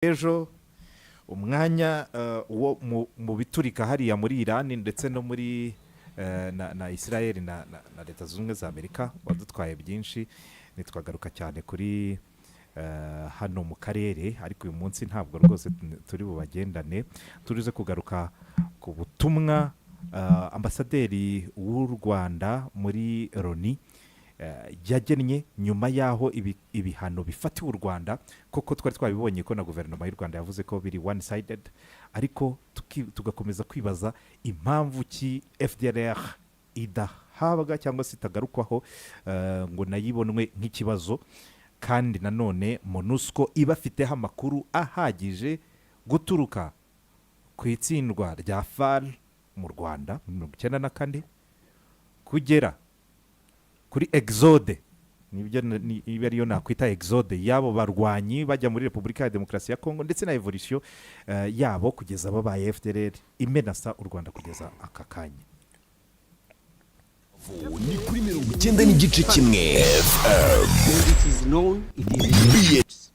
Ejo umwanya wo mu biturika hariya muri Irani ndetse no muri na Israel na Leta Zunze Ubumwe za Amerika wadutwaye byinshi. Ntitwagaruka cyane kuri hano mu karere, ariko uyu munsi ntabwo rwose turi bubagendane. Turize kugaruka ku butumwa ambasaderi w'u Rwanda muri Loni yagennye nyuma y'aho ibihano bifatiwe u Rwanda. Koko twari twabibonye ko na guverinoma y'u Rwanda yavuze ko biri one sided, ariko tugakomeza kwibaza impamvu ki FDLR idahabwa cyangwa se itagarukwaho ngo nayo ibonwe nk'ikibazo, kandi nanone MONUSCO ibafiteho amakuru ahagije guturuka ku itsindwa rya FAR mu Rwanda muri 94 kugera kuri exode, nibyo niba ariyo nakwita exode y'abo barwanyi bajya muri Repubulika ya Demokarasi ya Kongo, ndetse na evolution yabo kugeza babaye FDLR imenasa u Rwanda kugeza aka kanya. Ni kuri 90.1 FM. It is known, it is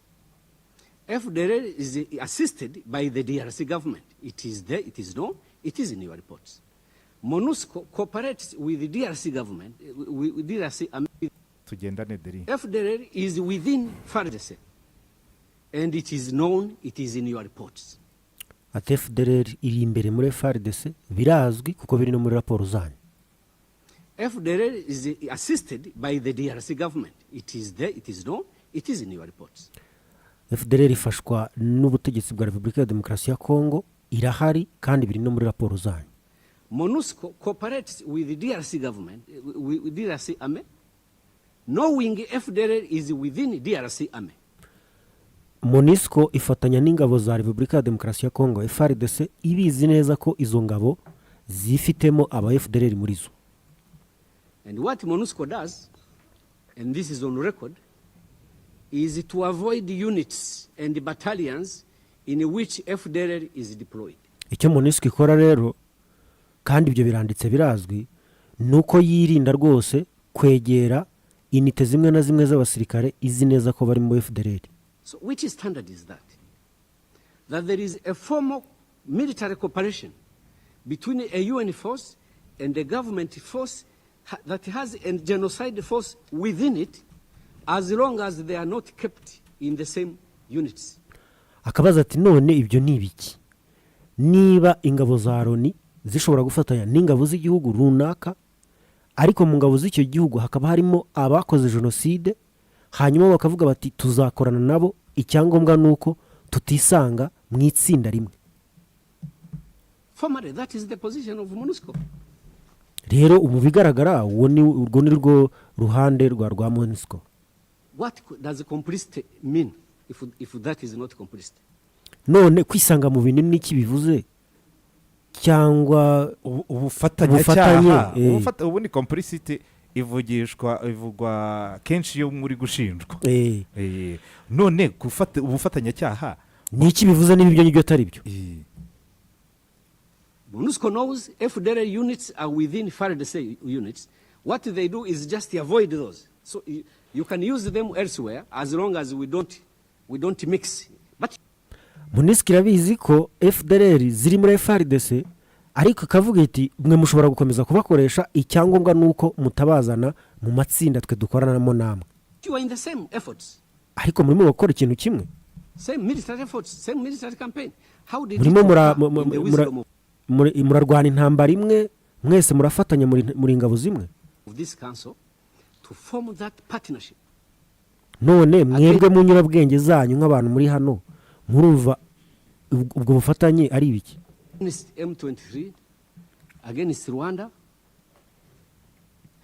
FDLR is assisted by the DRC government. It is there, it is known, it is in your reports. MONUSCO cooperates with the DRC government, with DRC. Tugendane deri. FDLR is within FARDC, and it is known, it is in your reports. Ati FDLR iri imbere muri FARDC, birazwi kuko biri no muri raporo zanyu. FDLR is assisted by the DRC government. It is there, it is known, it is in your reports. FDLR ifashwa n'ubutegetsi bwa Repubulika ya Demokarasi ya Kongo, irahari kandi biri no muri raporo zanyu. MONUSCO cooperates with the DRC government, with DRC army, knowing FDLR is within DRC army. MONUSCO ifatanya n'ingabo za Repubulika ya Demokarasi ya Kongo, FARDC, ibizi neza ko izo ngabo zifitemo aba FDLR muri zo. And what MONUSCO does, and this is on record, is to avoid units and battalions in which FDLR is deployed. Icyo MONUSCO ikora rero, kandi ibyo biranditse birazwi, ni uko yirinda rwose kwegera unité zimwe na zimwe z'abasirikare izi neza ko bari mu FDLR. So which standard is that? That there is a formal military cooperation between a UN force and a government force that has a genocide force within it, as long as they are not kept in the same units. Akabaza ati none ibyo ni ibiki, niba ingabo za Loni zishobora gufatanya n'ingabo z'igihugu runaka, ariko mu ngabo z'icyo gihugu hakaba harimo abakoze jenoside, hanyuma bakavuga bati tuzakorana nabo, icyangombwa ni uko tutisanga mu itsinda rimwe? Formally, that is the position of MONUSCO. Rero mu bigaragara uwo ni urwo ni rwo ruhande rwa MONUSCO. What does complicity mean if that is not complicity? None kwisanga mu bintu ni iki bivuze cyangwa ubufatanyacyaha? Ubufatanye. Ubundi complicity ivugishwa, ivugwa kenshi iyo muri gushinjwa. None gufata ubufatanyacyaha Ni iki bivuze niba ibyo ngibyo atari byo? MONUSCO knows FDLR units are within FARDC units. What they do is just avoid those. So you can use them elsewhere as long as we don't mix. But MONUSCO irabizi ko FDLR ziri muri FARDC, ariko ikavuga iti mwe mushobora gukomeza kubakoresha, icyangombwa ni uko mutabazana mu matsinda twe dukoranamo namwe. You are in the same efforts. Ariko murimo gukora ikintu kimwe. Same military efforts, same military campaign. How did Murimo it occur in the wisdom of murarwana intambara imwe, mwese murafatanya muri ingabo zimwe. this council to form that partnership? None mwebwe mu nyurabwenge zanyu nk'abantu muri hano, murumva ubwo bufatanye ari ibiki? Against M23, against Rwanda.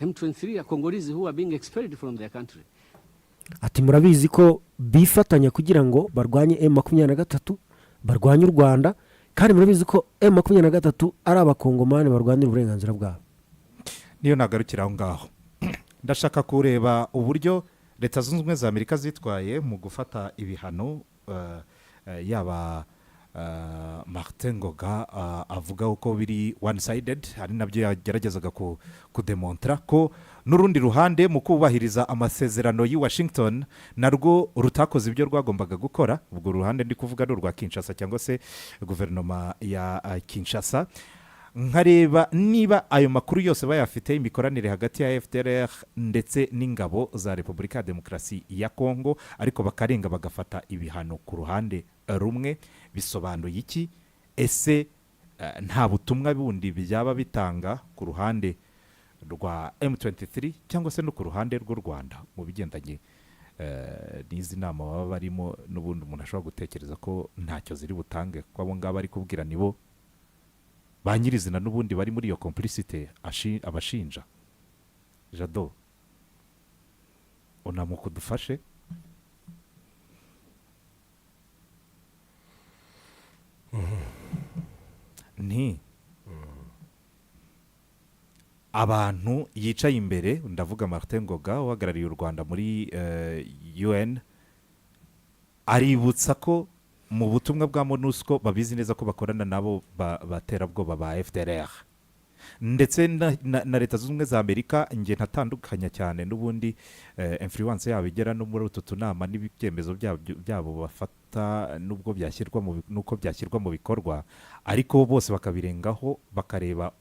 M23 are Congolese who are being expelled from their country. Ati murabizi ko bifatanya kugira ngo barwanye M23, barwanye u Rwanda, kandi murabizi ko M23 ari Abakongomani barwanira uburenganzira bwabo. Niyo nagarukira aho ngaho. Ndashaka kureba uburyo Leta Zunze Ubumwe za Amerika zitwaye mu gufata ibihano yaba Martin Ngoga avuga ko biri one sided, ari nabyo yageragezaga kudemontara ko n'urundi ruhande mu kubahiriza amasezerano y'i Washington narwo rutakoze ibyo rwagombaga gukora. Ubwo ruhande ndi kuvuga ni urwa Kinshasa cyangwa se guverinoma ya Kinshasa. Nkareba niba ayo makuru yose bayafite, imikoranire hagati ya FDLR ndetse n'ingabo za Repubulika ya Demokarasi ya Kongo, ariko bakarenga bagafata ibihano ku ruhande rumwe, bisobanuye iki? Ese nta butumwa bundi byaba bitanga ku ruhande rwa M23 cyangwa se no ku ruhande rw'u Rwanda mu bigendanye n'izi nama baba barimo? N'ubundi umuntu ashobora gutekereza ko ntacyo ziri butange, kuko abo ngabo ari kubwira nibo ba nyirizina n'ubundi bari muri iyo complicité abashinja. Jado, unamuka udufashe. Nti abantu yicaye imbere, ndavuga Martin Ngoga uhagarariye u Rwanda muri UN, aributsa ko mu butumwa bwa MONUSCO babizi neza ko bakorana nabo baterabwoba ba FDLR ndetse na Leta Zunze Ubumwe za Amerika. Njye ntatandukanya cyane n'ubundi influence yabo igera no muri utu tunama n'ibyemezo byabo bafata, nubwo byashyirwa mu nuko byashyirwa mu bikorwa, ariko bose bakabirengaho, bakareba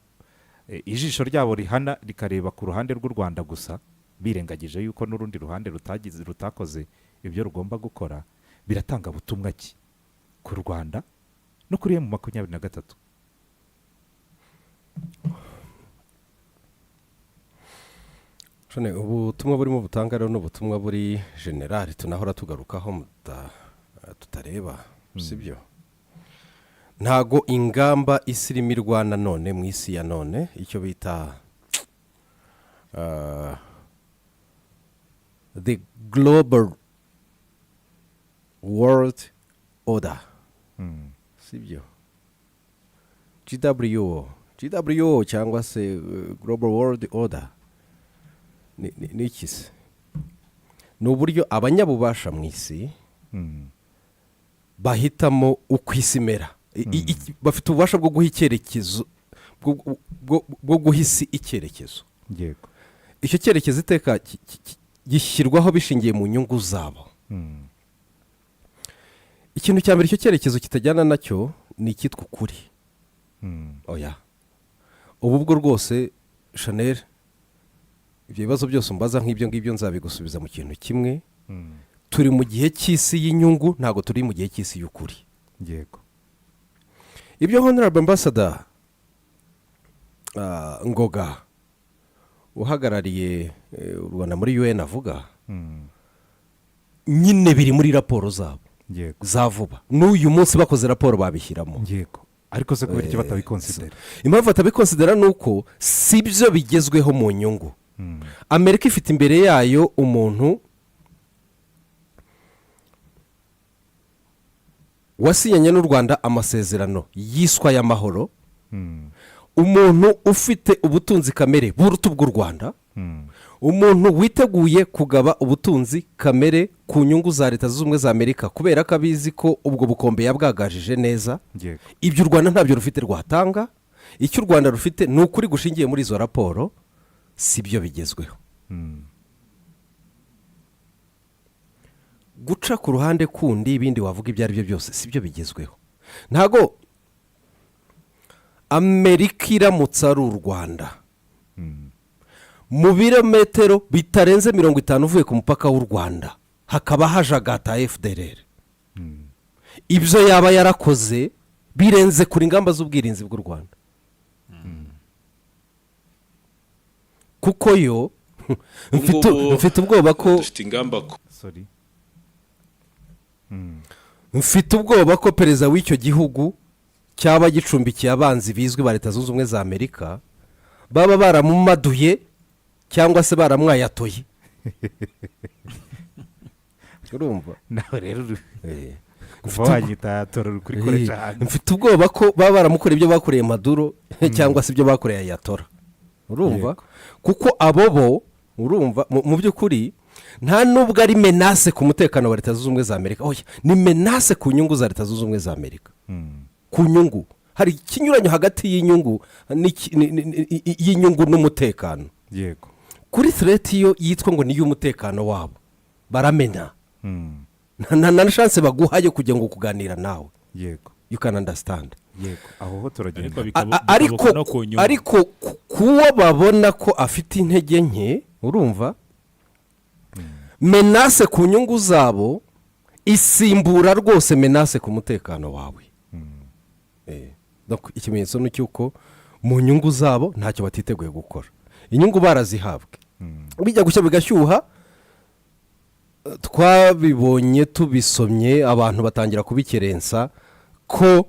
ijisho ryabo rihana rikareba ku ruhande rw'u Rwanda gusa, birengagije yuko n'urundi ruhande rutagize, rutakoze ibyo rugomba gukora. Biratanga butumwa ki ku Rwanda no kuri M23? Shone, ubutumwa burimo butanga rero ni ubutumwa buri general tunahora tugarukaho tutareba, sibyo? Ntago ingamba isi irimo irwana none mu isi ya none, icyo bita the global world order, sibyo? GWO, GWO cyangwa se global world order ni iki se? Ni uburyo abanyabubasha mu isi bahitamo uko isi imera. Bafite ububasha bwo guha icyerekezo, bwo guha isi icyerekezo. Icyo cyerekezo iteka gishyirwaho bishingiye mu nyungu zabo. Ikintu cya mbere icyo cyerekezo kitajyana nacyo ni icyitwa ukuri. Oya, ubu bwo rwose Chanel, ibyo bibazo byose umbaza nk'ibyo ngibyo nzabigusubiza mu kintu kimwe. Turi mu gihe cy'isi y'inyungu, ntabwo turi mu gihe cy'isi y'ukuri. Ibyo Honorable Ambassador Ngoga uhagarariye u Rwanda muri UN avuga, nyine biri muri raporo zabo za vuba. N'uyu munsi bakoze raporo babishyiramo. Ariko se kubera iki batabikonsidera? Impamvu batabikonsidera ni uko si byo bigezweho mu nyungu. Amerika ifite imbere yayo umuntu wasinyanye n'u Rwanda amasezerano yiswa y'amahoro, umuntu ufite ubutunzi kamere buruta ubw'u Rwanda, umuntu witeguye kugaba ubutunzi kamere ku nyungu za Leta Zunze Ubumwe za Amerika, kubera ko abizi ko ubwo bukombe yabwagajije neza. Ibyo u Rwanda ntabyo rufite rwatanga. Icyo u Rwanda rufite ni ukuri gushingiye muri izo raporo, si byo bigezweho. Guca ku ruhande kundi ibindi wavuga ibyo ari byo byose, si byo bigezweho. Ntago Amerika iramutse ari u Rwanda, mu birometero bitarenze 50 uvuye ku mupaka w'u Rwanda hakaba hajagata FDLR, ibyo yaba yarakoze birenze kure ingamba z'ubwirinzi bw'u Rwanda, kuko yo mfite ubwoba ko dufite ingamba ko Sorry. Mfite ubwoba ko perezida w'icyo gihugu cyaba gicumbikiye abanzi bizwi ba Leta Zunze Ubumwe za Amerika baba baramumaduye cyangwa se baramwayatoye. Urumva? Nawe rero kuva wanyita tora uri kuri kure cyane. Mfite ubwoba ko baba baramukoreye ibyo bakoreye Maduro cyangwa se ibyo bakoreye Ayatora. Urumva? Kuko abo bo, urumva, mu by'ukuri Nta nubwo ari menace ku mutekano wa Leta Zunze Ubumwe za Amerika, oya, ni menace ku nyungu za Leta Zunze Ubumwe za Amerika. Ku nyungu, hari ikinyuranyo hagati y'inyungu y'inyungu n'umutekano. Kuri threat yo yitwa ngo ni iy'umutekano wabo, baramena. Nta chance baguha yo kugira ngo kuganira nawe. You can understand. Yego, aho ho turagenda. Ariko Ariko bikaba no ku nyungu. Ariko kuwo babona ko afite intege nke, urumva, menace ku nyungu zabo isimbura rwose menace ku mutekano wawe. Donc ikimenyetso ni cy'uko mu nyungu zabo ntacyo batiteguye gukora. Inyungu barazihabwe, bijya gushya bigashyuha. Twabibonye, tubisomye, abantu batangira kubikerensa ko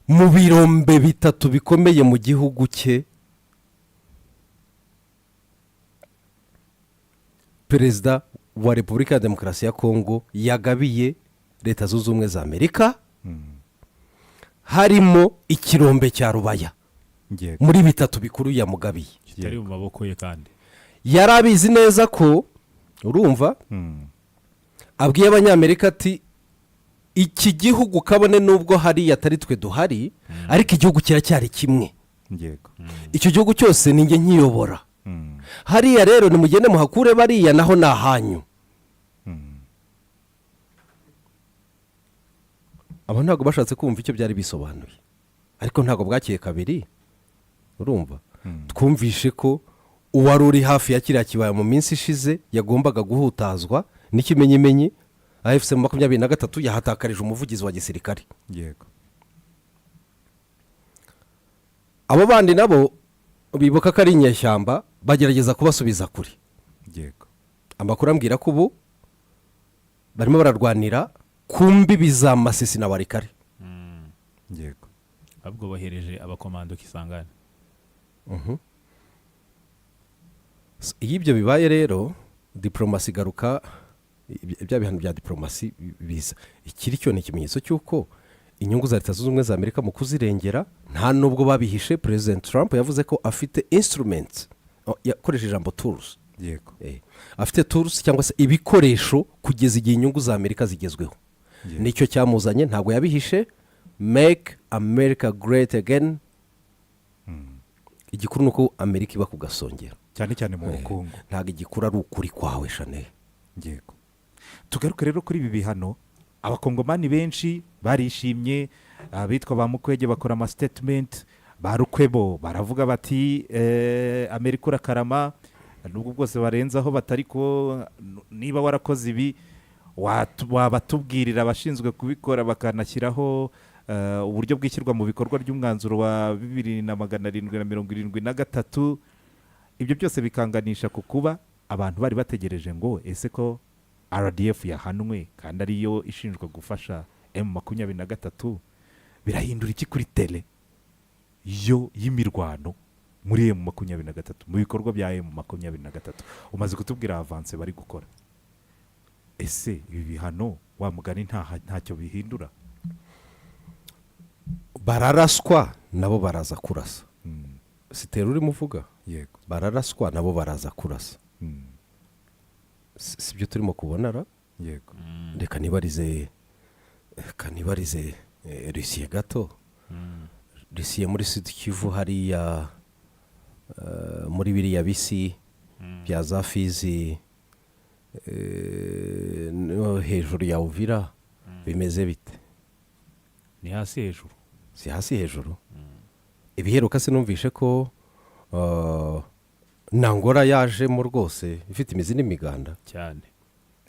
mu birombe bitatu bikomeye mu gihugu cye, Perezida wa Repubulika ya Demokarasi ya Kongo yagabiye Leta Zunze Ubumwe za Amerika, harimo ikirombe cya Rubaya. Muri bitatu bikuru yamugabiye. Kitari mu maboko ye kandi. Yari abizi neza ko, urumva, abwiye Abanyamerika ati: "Iki gihugu, kabone n'ubwo hariya atari twe duhari, ariko igihugu kiracyari kimwe. Icyo gihugu cyose ni njye nkiyobora. Hariya rero nimugende muhakure bariya, naho ni ahanyu." Aba ntabwo bashatse kumva icyo byari bisobanuye, ariko ntabwo bwakeye kabiri, urumva, twumvishe ko uwari uri hafi ya kiriya kibaya mu minsi ishize yagombaga guhutazwa n'ikimenyimenyi. AFC 23 yahatakarije umuvugizi wa gisirikare. Abo bandi nabo bibuka ko ari inyeshyamba, bagerageza kubasubiza kure. Amakuru ambwira ko ubu barimo bararwanira ku mbibi za Masisi na Walikale. Ahubwo bohereje abakomando Kisangani. Iyo ibyo bibaye rero, diporomasi igaruka, bya bihano bya diporomasi biza. Ikiri cyo ni ikimenyetso cy'uko inyungu za Leta Zunze Ubumwe za Amerika mu kuzirengera, nta nubwo babihishe. Perezida Trump yavuze ko afite instruments, yakoresheje ijambo tools. Afite tools cyangwa se ibikoresho kugeza igihe inyungu za Amerika zigezweho. Nicyo cyamuzanye, ntabwo yabihishe. "Make America great again." Igikuru ni uko Amerika iba ku gasongero. Cyane cyane mu bukungu. Ntabwo igikuru ari ukuri kwawe, Chanel. Yego, tugaruke rero kuri ibi bihano. Abakongomani benshi barishimye, abitwa ba Mukwege bakora ama statement, ba Rukwebo baravuga bati: "Amerika urakarama." Nubwo bwose barenzaho batari ko niba warakoze ibi, wabatubwirira abashinzwe kubikora, bakanashyiraho uburyo bwishyirwa mu bikorwa ry'umwanzuro wa 2773. Ibyo byose bikanganisha ku kuba abantu bari bategereje ngo: ese ko RDF yahanwe kandi ariyo ishinjwa gufasha M23, birahindura iki kuri terrain yo y'imirwano muri M23, mu bikorwa bya M23? Umaze kutubwira avance bari gukora. Ese ibi bihano, wa mugani, ntacyo bihindura? Bararaswa nabo baraza kurasa. Sitera urimo uvuga? Yego. Bararaswa nabo baraza kurasa. Si byo turimo kubona ra? Yego. Reka nibarize Rusiye gato. Rusiye, muri Sud Kivu hariya, muri biriya bisi bya za Fizi, no hejuru ya Uvira, bimeze bite? Ni hasi hejuru. Si hasi hejuru? Ibiheruka sinumvishe ko n'Angola yajemo rwose ifite imizi n'imiganda. Cyane.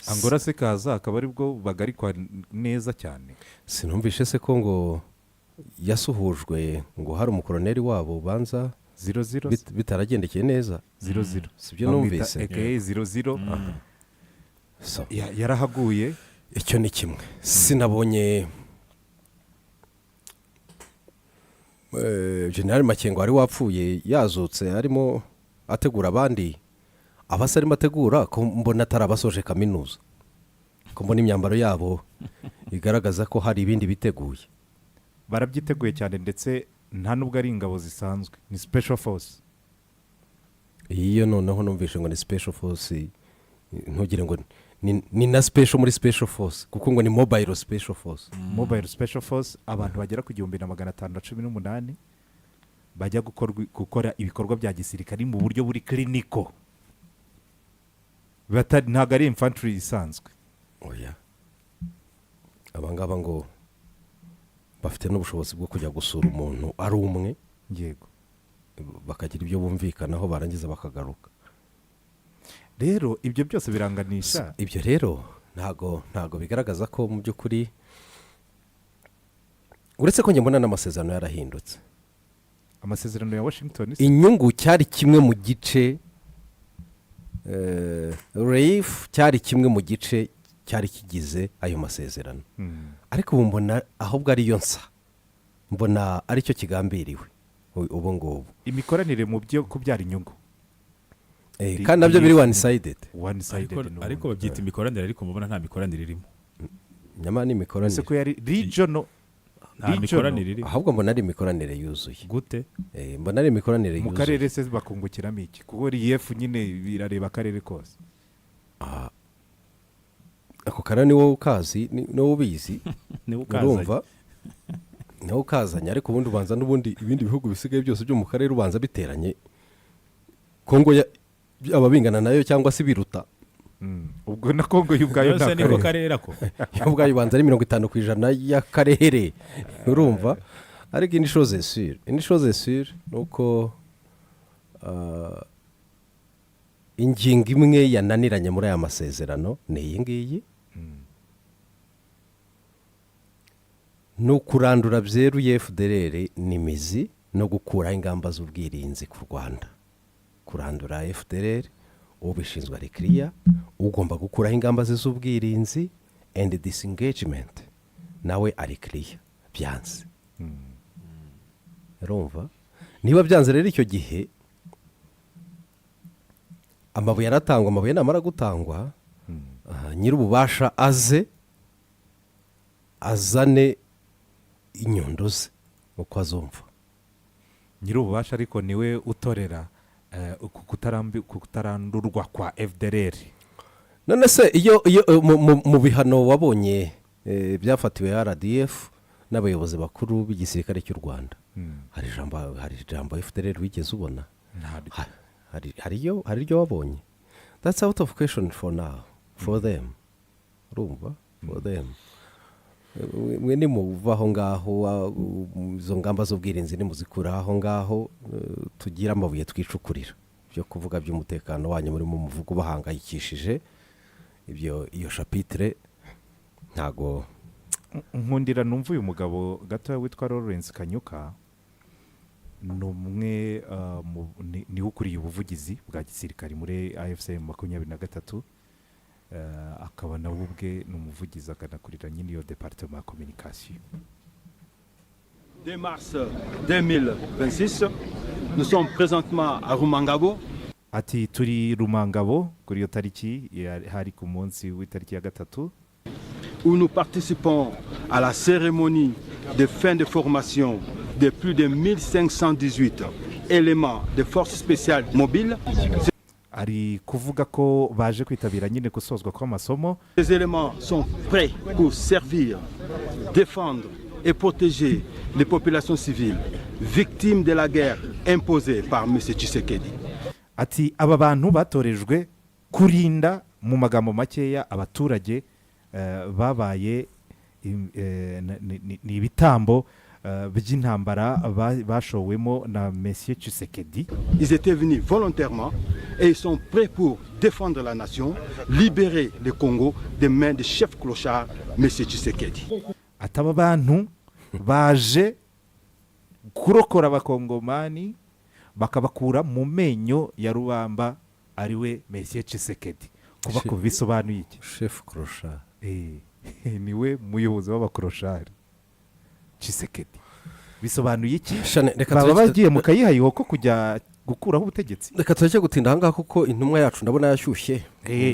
Angola se kaza akaba aribwo bagarikwa neza cyane. Sinumvishe se ko ngo yasuhujwe, ngo hari umukoroneri wabo banza zero zero bitaragendekeye neza? Zero zero. Sibyo numvise? Aka zero zero. So, Yarahaguye. Icyo ni kimwe. Sinabonye General Makengo wari wapfuye yazutse, arimo ategura abandi? Abase arimo ategura, ko mbona atari abasoje kaminuza, ko mbona imyambaro yabo igaragaza ko hari ibindi biteguye? Barabyiteguye cyane, ndetse nta nubwo ari ingabo zisanzwe, ni special force. Iyo noneho numvishe ngo ni special force. Ntugire ngo ni na special muri special force, kuko ngo ni mobile special force. Mobile special force, abantu bagera ku 1518 bajya gukora ibikorwa bya gisirikari mu buryo buri clinical. Ntabwo ari infantry isanzwe. Oya, abangaba ngo bafite n'ubushobozi bwo kujya gusura umuntu ari umwe, bakagira ibyo bumvikanaho, barangiza bakagaruka. Rero ibyo byose biranganisha Ibyo rero ntago bigaragaza ko mu by'ukuri, uretse ko njye mbona n'amasezerano yarahindutse. Amasezerano ya Washington se? Inyungu cyari kimwe mu gice, REIF cyari kimwe mu gice cyari kigize ayo masezerano, ariko ubu mbona ahubwo ariyo nsa, mbona aricyo kigambiriwe ubu ngubu. Imikoranire mu byo kubyara inyungu. Kandi nabyo biri one sided. One sided. Ariko ariko babyita imikoranire, ariko mubona nta mikoranire irimo. Nyamara ni Ese imikoranire. ko yari regional? Nta Regional. mikoranire irimo. Ahubwo mbona ari imikoranire yuzuye. Gute? Mbona ari imikoranire Mu yuzuye. karere se bakungukiramo iki? Kuko RIF nyine birareba akarere kose. Ako karere ni wowe ukazi, ni wowe ubizi. Niwe ukazanye. Urumva, niwe ukazanye, ariko ubundi ubanza n'ubundi ibindi bihugu bisigaye byose byo mu karere ubanza biteranye Kongo byaba bingana nayo cyangwa se biruta. Ubwo na Kongo y'ubwayo Yose nta niko karere. karere ako. Yo ubwayo ubanza ari 50% y'akarere, urumva? Ariko une chose est sûre ni uko ingingo imwe yananiranye muri aya masezerano ni iyi ngiyi, ni ukurandura byeruye FDLR n'imizi no gukuraho ingamba z'ubwirinzi ku Rwanda. Kurandura FDLR, ubishinzwe ari kiriya, ugomba gukuraho ingamba ze z'ubwirinzi and disengagement nawe ari kiriya, byanze. Urumva, niba byanze rero, icyo gihe amabuye aratangwa. Amabuye namara gutangwa, nyir'ububasha aze azane inyundo ze uko azumva. Nyir'ububasha ariko niwe utorera uku kutarandurwa kwa FDLR. None se iyo mu bihano wabonye byafatiwe RDF n'abayobozi bakuru b'igisirikare cy'u Rwanda, hari ijambo FDLR wigeze ubona? Ntaryo. Hari iryo wabonye? That's out of question for now for them. Urumva, for them, mwe nimuva aho ngaho, izo ngamba z'ubwirinzi nimuzikura aho ngaho, tugire amabuye twicukurira. Byo kuvuga by'umutekano wanyu murimo muvuga ubahangayikishije, ibyo iyo chapitre ntago. Nkundira numva uyu mugabo gatoya witwa Lawrence Kanyuka, ni umwe niwe ukuriye ubuvugizi bwa gisirikari muri AFC M23, akaba nawe ubwe ni umuvugizi, akanakurira nyine iyo département ya communication. 2 mars 2026, nous sommes présentement à Rumangabo. Ati turi Rumangabo kuri iyo tariki, hari ku munsi w'itariki ya 3, où nous participons à la cérémonie de fin de formation de plus de 1518 éléments de forces spéciales mobiles. Ari kuvuga ko baje kwitabira nyine gusozwa kw'amasomo. Ces éléments sont prêts pour servir, défendre et protéger les populations civiles victimes de la guerre imposée par M. Tshisekedi. Ati aba bantu batorejwe kurinda, mu magambo makeya, abaturage babaye ni ibitambo by'intambara bashowemo na Monsieur Tshisekedi. Ils étaient venus volontairement et ils sont prêts pour défendre la nation, libérer le Congo des mains du chef clochard, M. Tshisekedi. Ati aba bantu baje kurokora abakongomani, bakabakura mu menyo ya rubamba, ariwe Monsieur Tshisekedi. Kuba bisobanuye iki? Chef clochard. Niwe muyobozi w'abaclochards Tshisekedi. Bisobanuye iki? Shane, reka Baba bagiye mu kayihayiho ko kujya gukuraho ubutegetsi. Reka tureke gutinda ahangaha kuko intumwa yacu ndabona yashyushye.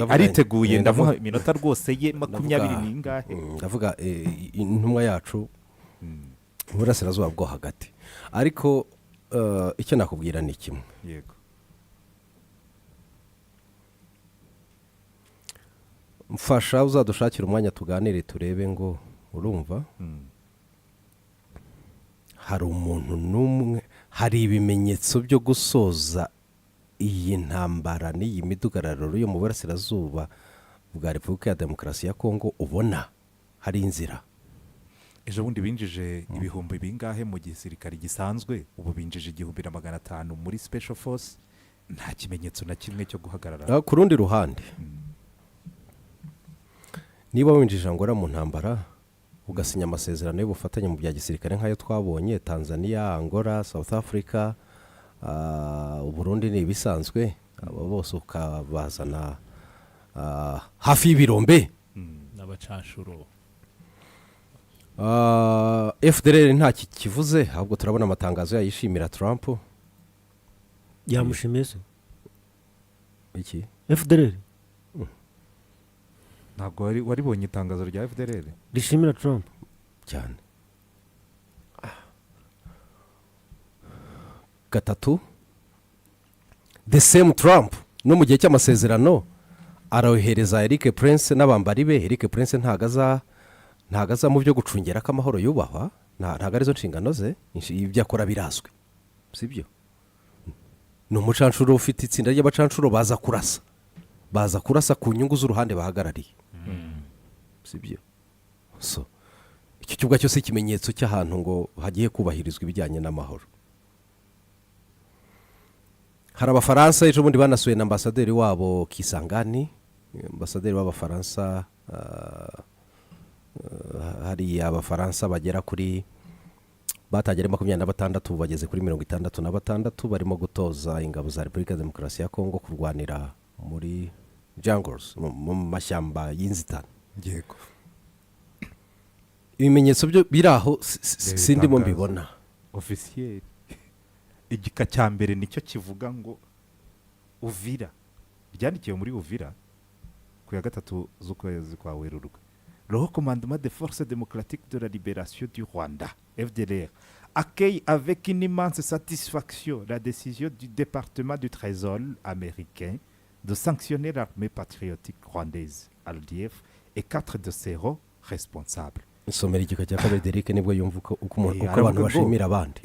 Ariteguye. Ndamuha iminota rwose ye 20 n'ingahe. Ndavuga intumwa yacu mu burasirazuba bwo hagati. Ariko icyo nakubwira ni kimwe. Mfasha uzadushakira umwanya tuganire, turebe ngo urumva hari umuntu n'umwe, hari ibimenyetso byo gusoza iyi ntambara n'iyi midugararo yo mu burasirazuba bwa Repubulika ya Demokarasi ya Kongo, ubona hari inzira? Ejo bundi binjije ibihumbi bingahe mu gisirikare gisanzwe, ubu binjije 1500 muri special force. Nta kimenyetso na kimwe cyo guhagarara. Ku rundi ruhande, niba winjije Angola mu ntambara, ugasinya amasezerano y'ubufatanye mu bya gisirikare nk'ayo twabonye, Tanzania, Angola, South Africa, Uburundi ni ibisanzwe, abo bose ukabazana hafi y'ibirombe n'abacanshuro. FDLR nta kivuze, ahubwo turabona amatangazo yayishimira Trump. Yamushimiye se? Iki? FDLR. Ntabwo wari waribonye itangazo rya FDLR rishimira Trump? Cyane. Gatatu, the same Trump no mu gihe cy'amasezerano arohereza Eric Prince n'abambari be. Eric Prince ntago aza mu byo gucungera ko amahoro yubahwa. Ntago arizo nshingano ze. Ibyo akora birazwi, sibyo? Ni umucanshuro ufite itsinda ry'abacanshuro baza kurasa ku nyungu z'uruhande bahagarariye, sibyo? So icyo kibuga cyose ikimenyetso cy'ahantu ngo hagiye kubahirizwa ibijyanye n'amahoro. Hari Abafaransa ejo bundi banasuye na ambasaderi wabo Kisangani, ambasaderi w'Abafaransa. Hariya Abafaransa bagera kuri, batangiye ari 26, ubu bageze kuri 66, barimo gutoza ingabo za Repubulika ya Demokarasi ya Kongo kurwanira muri jungles, mu mashyamba y'inzitane. Ibimenyetso byo biri aho, sindimo Itangazo. mbibona. Officiel, igika cya mbere nicyo kivuga ngo Uvira, ryandikiwe muri Uvira ku ya 3 z'ukwezi kwa Werurwe: "Le Haut Commandement des Forces Démocratiques de la Libération du Rwanda, FDLR, accueille avec une immense satisfaction la décision du département du Trésor américain de sanctionner l'Armée patriotique rwandaise, RDF, et quatre de ses hauts responsables." Isomera igika cya kabiri, Derek, nibwo yumva uko Aravuga abantu ngo, bashimira abandi.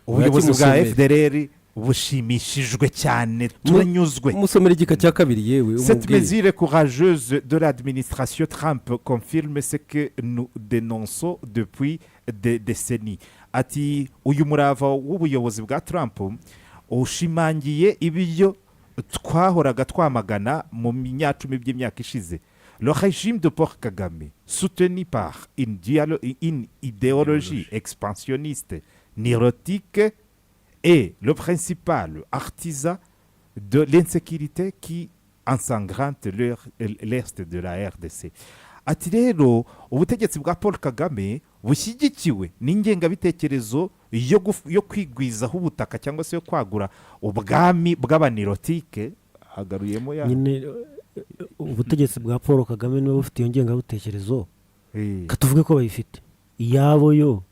Ubuyobozi bwa Murakimusomere. FDLR bushimishijwe cyane, turanyuzwe. Musomera igika cya kabiri yewe. "Cette Umubwire. mesure courageuse de l'administration Trump confirme ce que nous dénonçons depuis des décennies." Ati uyu murava w'ubuyobozi bwa Trump ushimangiye ibyo twahoraga twamagana mu myacumi by'imyaka ishize. "Le régime de Paul Kagame, soutenu par une idéologie expansionniste nilotique, est le principal artisan de l'insécurité qui ensanglante l'est de la RDC." Ati rero ubutegetsi bwa Paul Kagame bushyigikiwe n'ingengabitekerezo yo kwigwizaho ubutaka cyangwa se yo kwagura ubwami bw'abanirotike, hagaruyemo ya Nyine ubutegetsi bwa Paul Kagame niba bufite iyo ngengabitekerezo, katuvuge ko bayifite, iyabo yo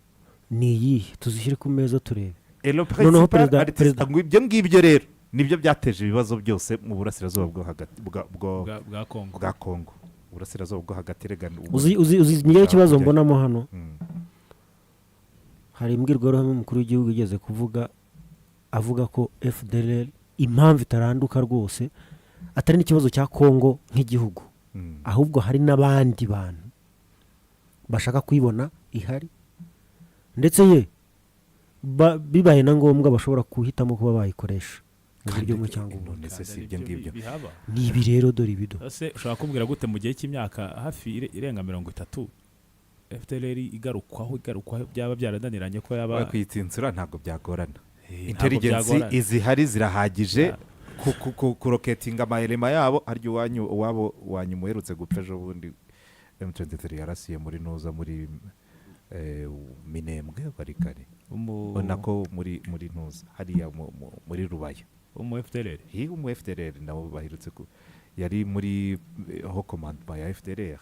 ni iyihe? Tuzishyire ku meza turebe. Et le Noneho principal perezida ngo ibyo ngibyo rero nibyo byateje ibibazo byose mu burasirazuba bwo hagati bwa Kongo. Bwa Kongo, uburasirazuba bwo hagati rega Uzi ngewe ikibazo kujyayo. mbonamo hano? Hari imbwirwaruhame umukuru w'igihugu igeze kuvuga, avuga ko FDLR impamvu itaranduka rwose atari n'ikibazo cya Kongo nk'igihugu, ahubwo hari n'abandi bantu bashaka kuyibona ihari, ndetse ye bibaye na ngombwa bashobora guhitamo kuba bayikoresha mu buryo bumwe cyangwa ubundi. None se si Kandi ibyo aribyo ngibyo? Bihaba. Ni ibi rero, dore ibido. Ese ushobora kumbwira gute mu gihe cy'imyaka hafi irenga 30 FDLR igarukwaho, byaba byarananiranye ko yaba Kuyitsitsura ntabwo byagorana. Ntabwo Intelligence byagorana. izihari zirahagije kuroketinga amayelema yabo. Arya iwanyu, uwabo wanyuma uherutse gupfa ejo bundi M23 yarasiye muri nuza, muri Minembwe bari kare, ubona ko muri ntuza hariya muri Rubaya. Umu FDLR? Hi, umu FDLR nabo baherutse ku yari muri haut commandement ya FDLR.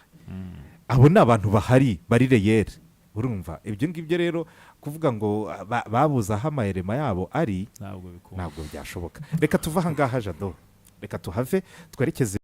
Abo ni abantu bahari bari réel. Urumva ibyo ngibyo rero kuvuga ngo babuze aho amayelema yabo ari ntabwo bikunda. Ntabwo byashoboka. Reka tuve aha ngaha, Jado, reka tuhave twerekeze.